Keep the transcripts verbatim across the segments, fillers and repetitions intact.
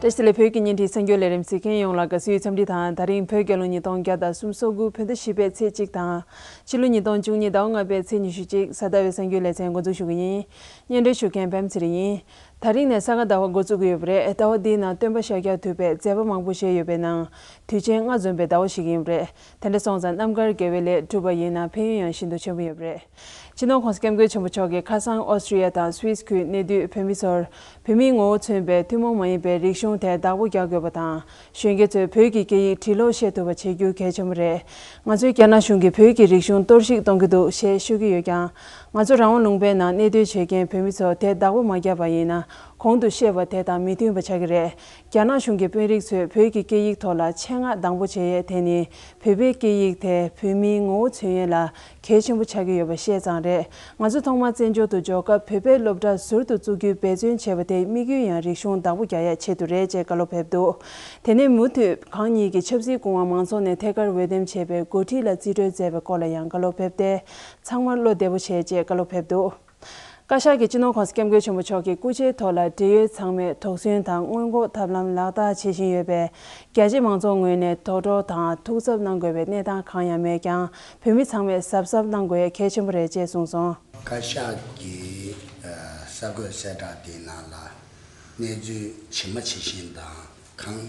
བཀྲ་ཤིས་བདེ་ལེགས། བོད་ཀྱི་བརྙན་འཕྲིན་གསར་འགྱུར་ལས་རིམ་གཟིགས་མཁན་ཡོངས་ལ་དགའ་བསུའི་འཚམས་འདྲི་དང་། ད་རིང་བོད་རྒྱལ་ལོ་ཉིས་སྟོང་བརྒྱ་དང་སུམ་ཅུ་སོ་དགུ་བོད་ཟླ་བཞི་པའི་ཚེས་གཅིག་དང་། ཕྱི་ལོ་ཉིས་སྟོང་བཅུ་གཉིས་ཟླ་བ་ལྔ་པའི་ཚེས་ཉི་ཤུ་གཅིག་གཟའ་ཟླ་བའི་གསར་འགྱུར་ལེ་ཚན་འགོ་འཛུགས་ཞུ་གི་ཡིན། སྙན་སྒྲོན་ཞུ་མཁན་པད་མ་ཚེ་རིང་ཡིན། ད་རིང་ནས་ས་ག་ཟླ་བ་འགོ་བཙུགས་ཀྱི་ཡོད་པ་རེད། ཟླ་བ་འདིའི་ནང་སྟོན་པ་ཤཱཀྱ་ཐུབ་པས་མཛད་པ་མང་པོ་བཞེས་ཡོད་པའི་ནང་དུས་ཆེན་ལྔ་འཛོམས་པའི་ཟླ་བ་ཞིག་ཡིན་པ་རེད། དེ་འདྲ་སོང་ཙང་རྣམ་དཀར་དགེ་བའི་ལས་བསྒྲུབས་པ་ཡིན་ན་ཕན་ཡོན་ཡང་ཤིན་ཏུ་ཆེན་པོ་ཡོད་པ་རེད། སྤྱི་ནོར་༸གོང་ས་༸སྐྱབས་མགོན་ཆེན་པོ་མཆོག་གིས་ཁ་སང་ཨོ་སི་ཀྲི་ཡ་དང་སུད་སི་ཁུལ་གནས་སྡོད་བོད་མི་ཚོར་བོད་མིའི་ངོ་བོ་མཚོན་པའི་ཐུན་མོང་མ་ཡིན་པའི་རིག་གཞུང་ཐད་བདག་པོ་རྒྱག་དགོས་པ་དང་། གཞོན་སྐྱེས་ཚོས་བོད་ཀྱི་སྐད་ཡིག་འབྲི་ཀློག་ཤེས་ཐུབ་པ་བྱེད་རྒྱུ་གལ་ཆེན་པོ་རེད། ང་ཚོས་རྒྱ་ནག་གཞུང་གིས་བོད་ཀྱི་རིག་གཞུང་གཏོར་བཤིག་གཏོང་གི་འདུག་ཞེས་ཤོད་ཀྱི་ཡོད་ཀྱང་། ང་ཚོ་རང་དབང་ལུང་པའི་ནང་གནས་སྡོད་བྱེད་མཁན་བོད་མི་ཚོ་དེ་བདག་པོ་མ་བརྒྱབ་པ་ཡིན་ན། གོང་དུ་བཤད་པ་དེ་དང་མི་མཐུན་པ་ཆགས་ཀྱི་རེད། རྒྱ་ནག་གཞུང་གི་དཔོན་རིགས་ཚོས་བོད་ཀྱི་སྐད་ཡིག་ཐོག་ལ་ཆེད་མངགས་སྡང་པོ་བྱེད་ཡས་དེ་ནི། བོད་པའི་སྐད་ཡིག་དེ་བོད་མིའི་ངོ་བོ་མཚོན་ཡས་ལ་གལ་ཆེན་པོ་ཆགས་ཀྱི་ཡོད་པ་ཤེས་ཙང་རེད། ང་ཚོ་ཐོག་མར་བཙན་བྱོལ་དུ་འབྱོར་སྐབས་བོད་པའི་སློབ་གྲྭ་ཟུར་དུ་བཙུགས་རྒྱུའི་འབད་བརྩོན་བྱས་པ་དེའི་དམིགས་ཡུལ་ཡང་རིག་གཞུང་བདག་པོ་རྒྱག་ཡས་ཆེད་དུ་རེད་ཅེས་བཀའ་སློབ་ཕེབས་འདུག་དེ་ནས་མུ་མཐུད་གང་ཉིད་ཀྱི་ཆབ་སྲིད་སྐུ་དབང་མང་ཚོགས་ནས་ཐད་ཀར་འོས་འདེམས་བྱས་པའི་འགོ་ཁྲིད་ལ་རྩིས་སྤྲོད་མཛད་པའི་སྐོར་ལ་ཡང་བཀའ་སློབ་ཕེབས་ཏེ། ཚང་མར་བློ་བདེ་པོ་བྱེད་ཅེས་བཀའ་སློབ་ཕེབས་འདུག་བཀའ་ཤག་གིས་སྤྱི་ནོར་༸གོང་ས་༸སྐྱབས་མགོན་ཆེན་པོ་མཆོག་གི་སྐུ་ཕྱྭའི་ཐོག་ལ་འབྲེལ་ཡོད་ཚང་མས་དོགས་ཟོན་དང་སྔོན་འགོག་ཐབས་ལམ་ལག་བསྟར་བྱེད་བཞིན་ཡོད་པས། རྒྱ་ཆེ་མང་ཚོགས་ངོས་ནས་དོགས་འདྲི་དང་ཐུགས་འཚབ་གནང་དགོས་པའི་གནས་སྟངས་གང་ཡང་མེད་ཀྱང་། བོད་མི་ཚང་མས་གཟབ་གཟབ་གནང་དགོས་གལ་ཆེན་པོ་རེད་ཅེས་གསུངས་སོང་། བཀའ་ཤག་གིས་གསར་འགོད་གསལ་བསྒྲགས་དེའི་ནང་ལ་གནས་ཚུལ་ཇི་མ་ཇི་བཞིན་དང་གང་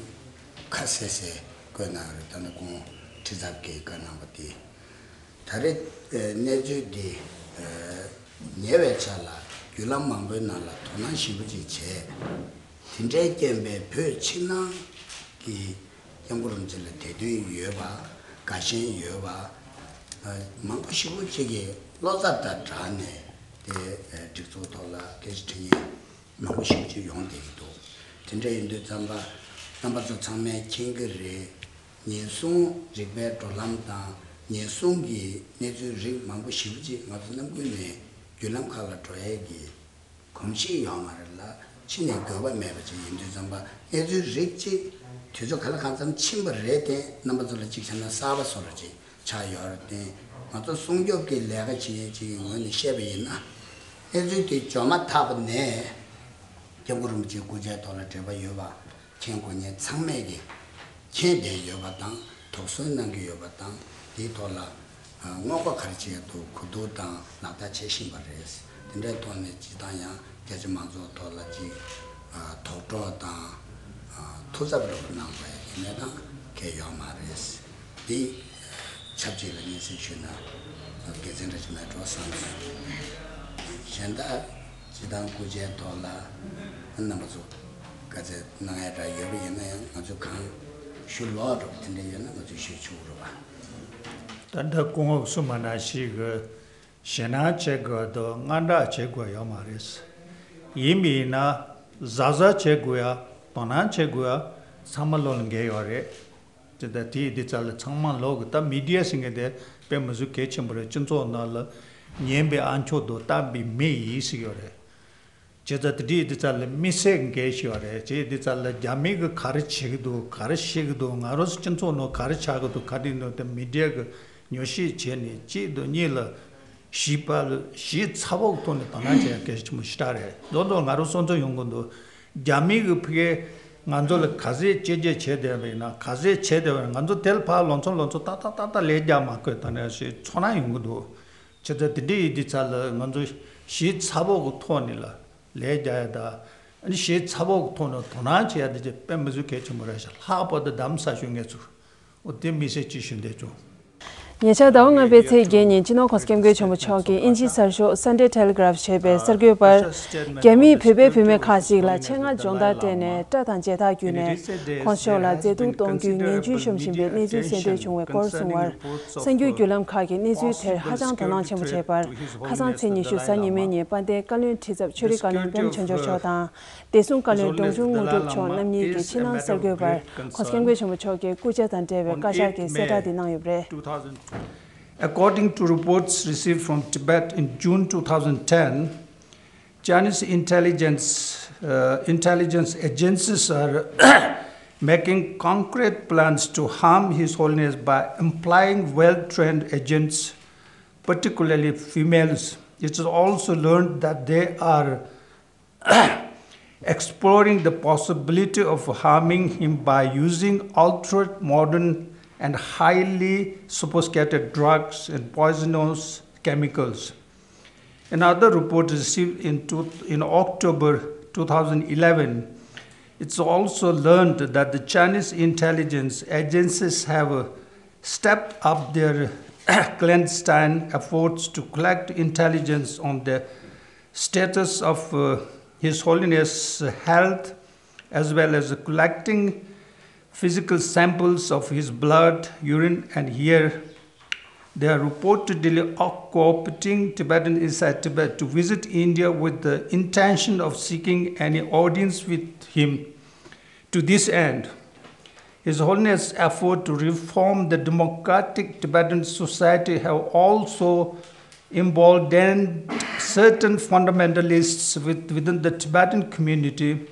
ཁ་གསལ་གསལ་བཀོད་གནང་ཡོད་རེད། ད་ནི་ཁོང་ཁྲི་ཚབ་ཀྱིས་བཀོད་གནང་པ་དེ། ད་རེས་གནས་ཚུལ་འདི་ཉེ་བའི་ཆར་ལ་བརྒྱུད་ལམ་མང་པོའི་ནང་ལ་དོ་སྣང་ཞེ་པོ་ཅིག་བྱས། དེ་འདྲའི་རྐྱེན་པས་བོད་ཕྱི་ནང་གི་སྐྱབས་མགོན་རིན་པོ་ཆེ་ལ་དད་འདུན་ཡོད་པ། དགའ་ཞེན་ཡོད་པ། མང་པོ་ཞེ་པོ་ཅིག་གིས་བློ་འཚབ་དང་སྦྲགས་ནས་དེ་སྒྲིག་འཛུགས་ཐོག་ལ་སྐད་ཆ་དྲི་མཁན་མང་པོ་ཞེ་པོ་ཅིག་ཡོང་བསྡད་ཀྱི་འདུག་དེ་འདྲ་ཡིན་དུས་ཙམ་པ་རྣམ་པ་ཚོ་ཚང་མས་མཁྱེན་གྱི་རེད། ཉེན་སྲུང་རིག་པའི་འགྲོ་ལམ་དང་ཉེན་སྲུང་གི་གནས་ཚུལ་རིགས་མང་པོ་ཞེ་པོ་ཅིག་ང་ཚོ་ནམ་རྒྱུན་ནས་བརྒྱུད་ལམ་ཁག་ལ་འགྲོ་ཡས་ཀྱི་གོམས་གཤིས་ཡོད་མ་རེད་ལ། ཕྱི་ནས་དགོས་པ་མེད་པ་ཅིག་ཡིན་དུས་ཙམ་པ་གནས་ཚུལ་རིགས་གཅིག་དུས་ཚོད་ག་ལ་གང་འཚམ་ཕྱིན་པ་རེད་དེ། རྣམ་པ་ཚོ་ལ་གཅིག་བྱས་ན་གསར་པ་བཟོ་འདྲ་ཅིག་ཆགས་ཡོད་རེད་དེ། ང་ཚོ་སྲུང་སྐྱོབ་ཀྱི་ལས་ཀ་བྱེད་མཁན་ཅིག་གི་ངོས་ནས་བཤད་པ་ཡིན་ན། གནས་ཚུལ་དེ་འབྱུང་མ་ཐག་པ་ནས་སྐྱབས་མགོན་རིན་པོ་ཆེའི་སྐུ་ཕྱྭའི་ཐོག་ལ་འབྲེལ་བ་ཡོད་པ་མཁྱེན་དགོས་མཁན་ཚང་མས་ཀྱི་མཁྱེན་བསྡད་ཡོད་པ་དང་། དོགས་ཟོན་གནང་གི་ཡོད་པ་དང་། དེའི་ཐོག་ལ་སྔོན་འགོག་ག་རེ་བྱེད་ཡ་འདུག་གོ་བསྡུར་དང་ལག་བསྟར་བྱེད་བཞིན་པ་རེད། དེ་འདྲའི་ཐོག་ནས་སྤྱིར་བཏང་ཡང་རྒྱ་ཆེ་མང་ཚོགས་ཐོག་ལ་ཅིག་དོགས་འདྲི་དང་ཐུགས་འཚབ་རོགས་གནང་བའི་གནས་སྟངས་གང་ཡང་ཡོད་མ་རེད། འདི་ཆབས་ཅིག་ལ་སྙན་སེང་ཞུས་ན་དགེ་མཚན་འདྲ་ཞིག་མེད་འགྲོ་བསམ་སོང་། གཞན་དག་སྤྱིར་བཏང་སྐུ་ཕྱྭའི་ཐོག་ལ་རྣམ་པ་ཚོ་དཀའ་སྤྱད་གནང་ཡ་འདྲ་ཡོད་པ་ཡིན་ན་ཡང་། ང་ཚོས་གང་ཞུ་ལོག་འགྲོ་དེ་འདྲ་ཡོད་ན་ང་ཚོས་ཞུ་ཆོག་རེད་པ། ད་ལྟ་སྐུ་ངོ་གསུངས་པ་ནང་བཞིན་གྱི་ཞེད་སྣང་བྱེད་དགོས་དང་དངངས་སྐྲག་བྱེད་དགོས་ཡོད་མ་རེད། ཡིན་པ་ཡིན་ན་གཟབ་གཟབ་བྱེད་དགོས་ཡ། དོ་སྣང་བྱེད་དགོས་ཡ་ཚང་མ་བློ་ལ་འགེལ་ཡོད་རེད། དེ་ལྟ་དེ་ཡི་དེ་ཚ་ལ་ཚང་མ་ལོག་གི་ད་མི་ཌི་ཡ་ཟེར་མཁན་དེ་དཔེ་མི་སྲིད་གལ་ཆེན་པོ་རེད། སྤྱི་ཚོགས་ནང་ལ་ཉན་པའི་ཨ་མཆོག་དང་ལྟ་བའི་མི་ཡིན་ཟེར་ཡོད་རེད། བྱས་ཙང་དེ་འདྲའི་དེ་ཚ་ལ་དམིགས་བསལ་འགན་ཞིག་ཡོད་རེད། བྱས་དེ་ཚ་ལ་རྒྱ་མི་གི་ག་རེ་བྱེད་ཀྱི་འདུག་ག་རེ་བཤད་ཀྱི་འདུག་ང་རང་ཚོ་སྤྱི་ཚོགས་ནང་ག་རེ་ཆགས་ཀྱི་འདུག་ག་རེ་འདུག་དེ་མི་ཌི་ཡ་གི་ཉོ་ཤེས་བྱས་ནས་གཅིག་དང་གཉིས་ལ་ཞིབ་པ་ལ་ཞིབ་ཚགས་པོ་གི་ཐོག་ནས་དོ་སྣང་བྱེད་ཡ་གལ་ཆེན་པོ་ཞེ་དྲག་རེད། མདོར་དུ་ང་རང་སོང་ཚོ་ཡོང་གི་འདུག་རྒྱ་མི་གི་ཕ་གིར་ང་ཚོ་ལ་ག་ཚད་གཅེས་སྤྲས་བྱས་བསྡད་པ་ཡིན་ན། ག་ཚད་བྱས་བསྡད་པ་ཡིན་ན། ང་ཚོ་དེ་ལ་ཕར་ལོ་ཚོད་ལོ་ཚོད་ཏག་ཏག་ཏག་ཏག་ལས་རྒྱག་མ་དགོས་ད་ནས་ཞེས་ཚོར་སྣང་ཡོང་གི་འདུག་བྱས་ཙང་དེ་འདྲའི་ཡིན་དུས་ཙ་ལ་ང་ཚོ་ཞིབ་ཚགས་པོ་གི་ཐོག་ནས་ལ་ལས་རྒྱག་ཡ་དང་། ཨ་ནི་ཞིབ་ཚགས་པོ་གི་ཐོག་ནས་དོ་སྣང་བྱེད་ཡ་དེ་ཅིག་དཔེ་མི་སྲིད་གལ་ཆེན་པོ་རེད་ཤག་ལྷག་པར་དུ་གདམ་ས་ཞུ་མཁན་ཚོ་འོ་དེ་དམིགས་བསལ་ཅིག་ཞུ་འདོད་བྱུང་། ཉེ་ཆར་ཟླ་བ་ལྔ་པའི་ཚེས་བརྒྱད་ཉིན་སྤྱི་ནོར་༸གོང་ས་༸སྐྱབས་མགོན་ཆེན་པོ་མཆོག་གིས་དབྱིན་ཇིའི་གསར་ཤོག་Sunday Telegraph ཞེས་པའི་གསར་འགོད་པར། རྒྱ་མིས་བོད་པའི་བུད་མེད་ཁག་ཅིག་ལ་ཆེད་མངགས་སྦྱོང་བརྡར་སྤྲད་ནས་སྐྲ་དང་མཇལ་ཐག་བརྒྱུད་ནས་༸གོང་ས་མཆོག་ལ་མཛེས་སྡུག་གཏོང་རྒྱུའི་ངན་ཇུས་གཤོམ་བཞིན་པའི་གནས་ཚུལ་གསན་ཐོས་བྱུང་བའི་སྐོར་གསུང་བར། གསར་འགྱུར་བརྒྱུད་ལམ་ཁག་གིས་གནས་ཚུལ་དེར་ཧ་ཅང་དོ་སྣང་ཆེན་པོ་བྱས་པར། ཁ་སང་ཚེས་ཉི་ཤུ་གཟའ་ཉི་མའི་ཉིན་དཔལ་ལྡན་བཀའ་བློན་ཁྲི་ཚབ་ཆོས་རིག་བཀའ་བློན་པད་མ་ཆོས་འབྱོར་མཆོག་དང་། བདེ་སྲུང་བཀའ་བློན་ཀྲུང་ཆུང་དངོས་གྲུབ་མཆོག་རྣམ་གཉིས་ཀྱིས་ཕྱི་ནང་གསར་འགོད་པར་༸གོང་ས་༸སྐྱབས་མགོན་ཆེན་པོ་མཆོག་གི་སྐུ་ཕྱྭ་དང་འབྲེལ་བའི་བཀའ་ཤག་གི་གསལ་བསྒྲགས་འདི་གནང་ཡོད་པ་རེད། According to reports received from Tibet in June two thousand ten, Chinese intelligence, uh, intelligence agencies are making concrete plans to harm His Holiness by employing well-trained agents, particularly females. It is also learned that they are exploring the possibility of harming him by using ultra modern and highly sophisticated drugs and poisonous chemicals. Another report received in, two, in October two thousand eleven, it's also learned that the Chinese intelligence agencies have uh, stepped up their clandestine efforts to collect intelligence on the status of uh, His Holiness' health, as well as collecting physical samples of his blood, urine, and hair. They are reportedly coopting Tibetans inside Tibet to visit India with the intention of seeking any audience with him. To this end, His Holiness' effort to reform the democratic Tibetan society have also emboldened certain fundamentalists with, within the Tibetan community.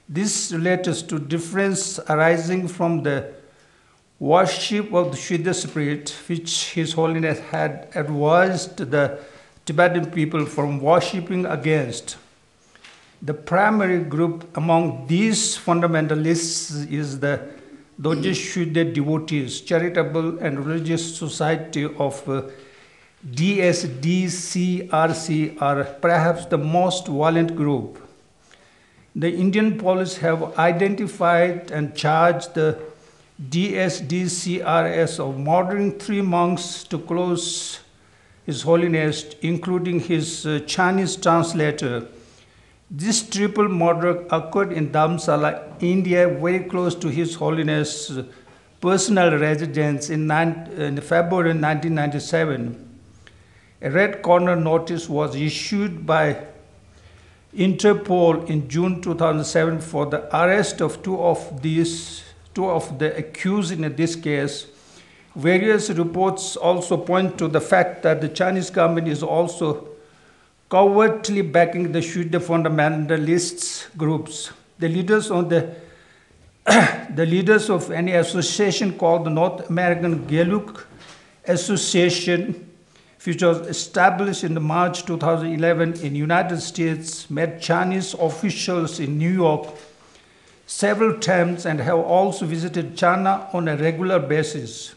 This relates to difference arising from the worship of the Shuddha Spirit, which His Holiness had advised the Tibetan people from worshipping against. The primary group among these fundamentalists is the Dorje Shuddha Devotees Charitable and Religious Society of uh, D S D C R C, are perhaps the most violent group. The Indian police have identified and charged the D S D C R S of murdering three monks to close His Holiness, including his uh, Chinese translator. This triple murder occurred in Dharamsala, India, very close to His Holiness' personal residence in, nine, in February nineteen ninety-seven. A red corner notice was issued by Interpol in June two thousand seven for the arrest of two of these two of the accused in this case. Various reports also point to the fact that the Chinese government is also covertly backing the Shuddha fundamentalists groups. The leaders on the the leaders of any association called the North American Geluk Association, which was established in March two thousand eleven in United States, met Chinese officials in New York several times and have also visited China on a regular basis.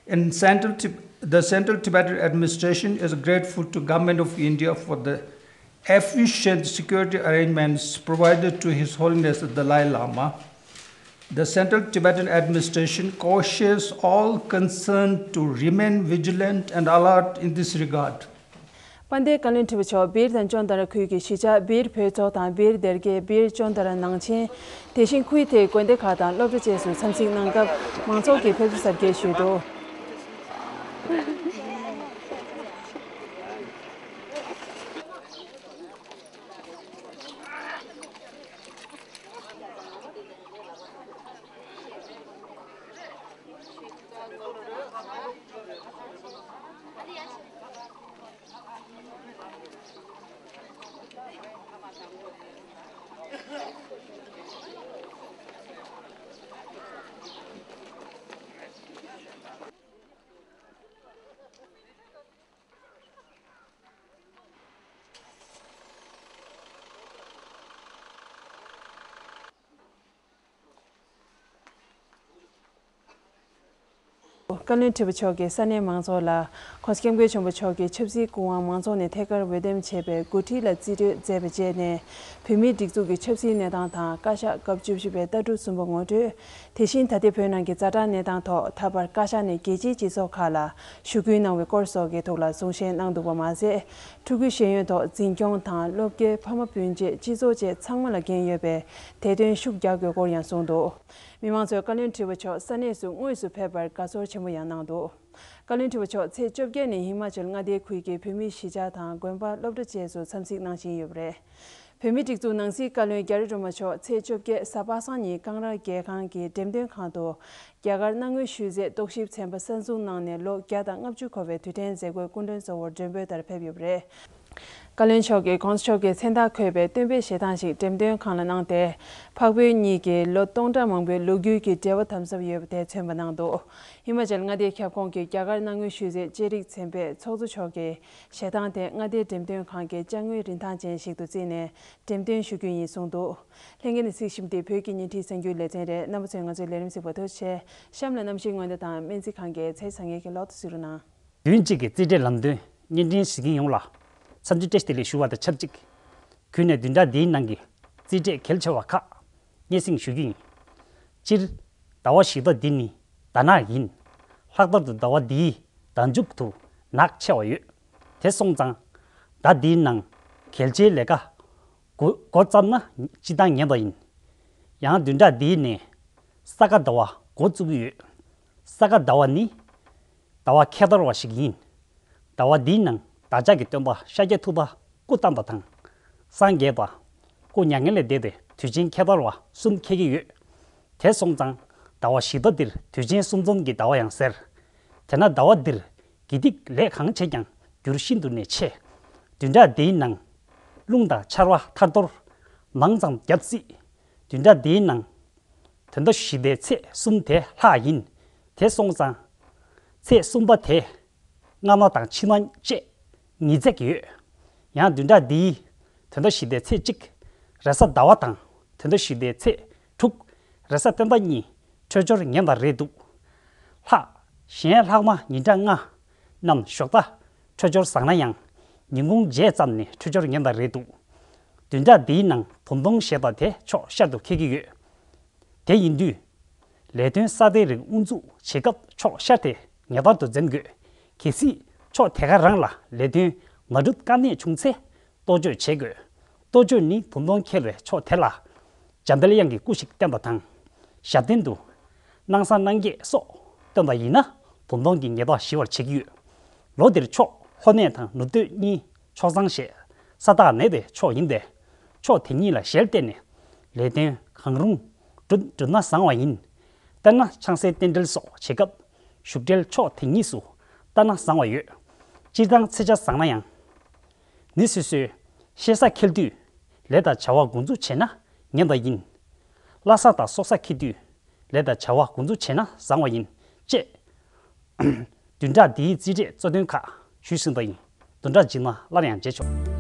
And Central Tib- the Central Tibetan Administration is grateful to Government of India for the efficient security arrangements provided to His Holiness the Dalai Lama. The Central Tibetan Administration cautions all concerned to remain vigilant and alert in this regard. དཔལ་ལྡན་བཀའ་བློན་ཁྲི་པ་མཆོག་སྦིར་དང་ཅོན་ཏ་ར་ཁུལ་གྱི་གཞིས་ཆགས་སྦིར་བོད་ཚོགས་དང་སྦིར་སྡེ་དགེ་སྦིར་ཅོན་ཏ་ར་ནང་ཆེན། དེ་བཞིན་ཁུལ་དེའི་དགོན་སྡེ་ཁག་དང་སློབ་གྲྭ་བཅས་སུ་འཚམས་གཟིགས་གནང་སྐབས་མང་ཚོགས་ཀྱིས་ཕེབས་བསུ་གཟབ་རྒྱས་ཞུས་འདུག་བཀའ་བློན་ཁྲི་པ་མཆོག་གིས་ས་གནས་མང་ཚོགས་ལ་༸གོང་ས་༸སྐྱབས་མགོན་ཆེན་པོ་མཆོག་གི་ཆབ་སྲིད་སྐུ་དབང་མང་ཚོགས་ནས་ཐད་ཀར་འོས་འདེམས་བྱས་པའི་འགོ་ཁྲིད་ལ་རྩིས་སྤྲོད་མཛད་པ་བཅས་ནས་བོད་མིའི་སྒྲིག་འཛུགས་ཀྱི་ཆབ་སྲིད་གནས་སྟངས་དང་བཀའ་ཤག་སྐབས་བཅུ་བཞི་པའི་ལྟ་གྲུབ་གསུམ་པ་ངོ་སྤྲོད། དེ་བཞིན་ད་ལྟའི་བོད་ནང་གི་ཛ་དྲག་གནས་སྟངས་ཐོག་ད་བར་བཀའ་ཤག་ནས་རྒྱལ་སྤྱིའི་སྤྱི་ཚོགས་ཁག་ལ་ཞུ་སྐུལ་གནང་བའི་སྐོར་སོགས་ཀྱི་ཐོག་ལ་གསུང་བཤད་གནང་འདུག་པ་མ་ཟད། ཕྲུ་གུའི་ཤེས་ཡོན་ཐོག་འཛིན་སྐྱོང་དང་སློབ་དགེ་ཕ་མ་སྤུན་མཆེད་སྤྱི་ཚོགས་བཅས་ཚང་མ་ལ་འགན་ཡོད་པས་དེ་དོན་ཤུགས་རྒྱག་དགོས་སྐོར་ཡང་གསུངས་འདུག་མི་མང་ཚོས་བཀའ་བློན་ཁྲི་པ་མཆོག་ས་གནས་སུ་དངོས་སུ་ཕེབས་པར་དགའ་ཚོར་ཆེན་པོ་ཡང་གནང་འདུག་བཀའ་བློན་ཁྲི་པ་མཆོག་ཚེས་བཅོ་བརྒྱད་ནས་ཧི་མ་ཅལ་མངའ་སྡེའི་ཁུལ་གྱི་བོད་མིའི་གཞིས་ཆགས་དང་དགོན་པ་སློབ་གྲྭ་བཅས་སུ་འཚམས་གཟིགས་གནང་བཞིན་ཡོད་པ་རེད། བོད་མིའི་སྒྲིག་འཛུགས་ནང་སྲིད་བཀའ་བློན་རྒྱ་རི་སྒྲོལ་མ་མཆོག་ཚེས་བཅོ་བརྒྱད་གཟའ་པ་སངས་ཉིན་ཀང་ར་རྒྱལ་ཁང་གི་འགྲེམས་སྟོན་ཁང་དུ་རྒྱ་གར་གནའ་དངོས་ཤུལ་རྫས་རྟོག་ཞིབ་ཚན་པ་གསར་འཛུགས་གནང་ནས་ལོ་བརྒྱ་དང་ལྔ་བཅུ་འཁོར་བའི་དུས་དྲན་མཛད་སྒོའི་སྐུ་མགྲོན་གཙོ་བོར་མགྲོན་འབོད་ལྟར་ཕེབས་ཡོད་པ་རེད། བཀའ་བློན་མཆོག་གིས་༸གོང་ས་མཆོག་གི་མཚན་རྟགས་འཁོད་པའི་སྟོན་པའི་ཞལ་ཐང་ཞིག་འགྲེམས་སྟོན་ཁང་ལ་གནང་སྟེ། འཕགས་བོད་གཉིས་ཀྱི་ལོ་སྟོང་ཕྲག་མང་པོའི་ལོ་རྒྱུས་ཀྱི་འབྲེལ་བ་དམ་ཟབ་ཡོད་པ་དེ་མཚོན་པ་གནང་འདུག་ཧི་མ་ཅལ་མངའ་སྡེའི་ཁྱབ་ཁོངས་ཀྱི་རྒྱ་གར་གནང་མུས་ཞུས་ཚེ་ཅེ་རིག་ཚན་པས་ཚོགས་གཙོ་མཆོག་གི་ཞལ་ཐང་དེ་མངའ་སྡེའི་འགྲེམས་སྟོན་ཁང་གི་ཅ་དངོས་རིན་ཐང་ཅན་ཞིག་ཏུ་བརྩིས་ནས་འགྲེམས་སྟོན་ཞུ་རྒྱུ་ཡིན་གསུངས་འདུག་ལྷན་རྒྱས་ནས་གཟིགས་བཞིན་དེ་བོད་ཀྱི་བརྙན་འཕྲིན་གསར་འགྱུར་ལེ་ཚན་རེད། རྣམ་པ་ཚོས་ང་ཚོའི་ལས་རིམ་གཟིགས་པར་ཐུགས་རྗེ་ཆེ། གཤམ་ལ་གནམ་གཤིས་སྔོན་བརྡ་དང་སྨན་རྩིས་ཁང་གི་ཚེས་བཟང་ངན་གྱི་ལོག་ཏུ་གཟིགས་རོགས་གནང་། བདུན་གཅིག་གི་རྩིས་འབྲས་ལམ་སྟོན་བརྙན་འཕྲིན་གཟིགས་མཁན་ཡོངས་ལ་འཚམས་འདྲི་བཀྲ་ཤིས་བདེ་ལེགས་ཞུ་བ་དང་ཆབས་ཅིག་གུས་ནས་བདུན་ཕྲག་འདིའི་ནང་གི་རྩིས་འབྲས་གལ་ཆེ་བ་ཁག་སྙན་སེང་ཞུ་རྒྱུ་ཡིན། སྤྱིར། ཟླ་བ་བཞི་ཟླ་འདི་ནི་ཟླ་ནག་ཡིན། ལྷག་པར་དུ་ཟླ་བ་འདིའི་ཟླ་མཇུག་ཏུ་ནག་ཆེ་བ་ཡོད། དེ་སོང་ཙང་། ཟླ་འདིའི་ནང་གལ་ཆེའི་ལས་ཀ་འགོ་འགོ་བརྩམས་ན་སྤྱིར་བཏང་ངན་པ་ཡིན། ཡང་བདུན་ཕྲག་འདིའི་ནས་ས་ག་ཟླ་བ་འགོ་བཙུགས་ཀྱི་ཡོད། ས་ག་ཟླ་བ་ནི་ཟླ་བ་ཁ་དར་བ་ཞིག་ཡིན། ཟླ་བ་འདིའི་ནང་བདག་ཅག་གི་སྟོན་པ་ཤཱཀྱ་ཐུབ་པ་སྐུ་བལྟམས་པ་དང་། སངས་རྒྱས་པ། སྐུ་མྱ་ངན་ལས་འདས་པའི་དུས་ཆེན་ཁ་དར་བ་གསུམ་འཁེལ་གྱི་ཡོད། དེ་སོང་ཙང་ཟླ་བ་བཞི་ཟླ་འདིར་དུས་ཆེན་གསུམ་འཛོམས་ཀྱི་ཟླ་བ་ཡང་ཟེར། དེས་ན་ཟླ་བ་འདིར་དགེ་སྡིག་ལས་གང་བྱས་ཀྱང་འགྱུར་ཤིན་ཏུ་ནས་ཆེ། བདུན་ཕྲག་འདིའི་ནང་རླུང་དང་ཆར་པ་ཐར་ཐོར་མང་ཙམ་བརྒྱབ་སྲིད། བདུན་ཕྲག་འདིའི་ནང་དོན་ཟླ་བཞི་ཟླའི་ཚེས་གསུམ་དེ་ལྷག་ཡིན། དེ་སོང་ཙང་། ཚེས་གསུམ་པ་དེ། སྔ་མ་དང་ཕྱི་མ་བཅས་ཉི་ཚེག་ཡོད། ཡང་བདུན་ཕྲག་འདིའི་དོན་ཟླ་བཞི་ཟླའི་ཚེས་གཅིག་རེས་གཟའ་ཟླ་བ་དང་དོན་ཟླ་བཞི་ཟླའི་ཚེས་དྲུག་རེས་གཟའ་སྤེན་པ་གཉིས་འཕྲོད་སྦྱོར་ངན་པ་རེད་འདུག་ལྷག་གཞན་ལྷག་མ་ཉིན་གྲངས་ལྔ་རྣམས་ཞོགས་ཟླ་འཕྲོད་སྦྱོར་བཟང་ན་ཡང་ཉིན་གུང་རྗེས་ཙམ་ནས་འཕྲོད་སྦྱོར་ངན་པ་རེད་འདུག་བདུན་ཕྲག་འདིའི་ནང་བུམ་སྟོང་ཞེས་པ་དེ་ཕྱོགས་ཤར་དུ་འཁེལ་གྱི་ཡོད། དེ་ཡིན་དུས། ལས་དོན་གསར་གཏོད་རིགས་དབུ་འཛུགས་བྱེད་སྐབས་ཕྱོགས་ཤར་དེ་ངེས་པར་དུ་འཛེམ་དགོས། གལ་སྲིད་ཕྱོགས་དེ་ག་རང་ལ་ལས་དོན་མ་འགྲུབ་དཀའ་གནད་བྱུང་ཚེ་གཏོ་བཅོས་བྱེད་དགོས། གཏོ་བཅོས་ནི་བུམ་སྟོང་འཁེལ་བའི་ཕྱོགས་དེ་ལ་འཇམ་དཔལ་དབྱངས་ཀྱི་སྐུ་ཞིག་བསྟན་པ་དང་། ཞབས་བརྟན་དུ་སྣང་གསང་སྣང་བརྒྱད་སོགས་བཏོན་པ་ཡིན་ན་བུམ་སྟོང་གི་ཉེས་པ་ཞི་བར་བྱེད་ཀྱི་ཡོད། ལོ་འདིར་ཕྱོགས་ལྷོ་གནས་དང་ནུབ་སྟོད་གཉིས་ཕྱོགས་བཟང་ཞེས་ས་ཐག་ཉེ་བའི་ཕྱོགས་ཡིན་པས། ཕྱོགས་དེ་གཉིས་ལ་ཞལ་གཏད་ནས་ལས་དོན་གང་རུང་བསྒྲུབ་བསྒྲུབ་ན་བཟང་བ་ཡིན། དཔེར་ན་ཆང་སའི་རྟེན་འབྲེལ་སོགས་བྱེད་སྐབས་བཞུགས་གྲལ་ཕྱོགས་དེ་གཉིས་སུ་བལྟ་ན་བཟང་བ་ཡོད། སྤྱིར་བཏང་ཚེས་ཆ་བཟང་ན་ཡང་། མི་སོ་སོའི་གཤེད་གཟའ་འཁེལ་དུས་ལས་དང་བྱ་བ་འགོ་འཛུགས་བྱས་ན་ངན་པ་ཡིན། བླ་གཟའ་དང་སྲོག་གཟའ་འཁེལ་དུས་ལས་དང་བྱ་བ་འགོ་འཛུགས་བྱས་ན་བཟང་བ་ཡིན། ཅེས། བདུན་ཕྲག་འདིའི་རྩིས་འབྲས་གཙོ་དོན་ཁག་ཞུས་ཟིན་པ་ཡིན། བདུན་ཕྲག་རྗེས་མ་སླར་ཡང་མཇལ་ཆོག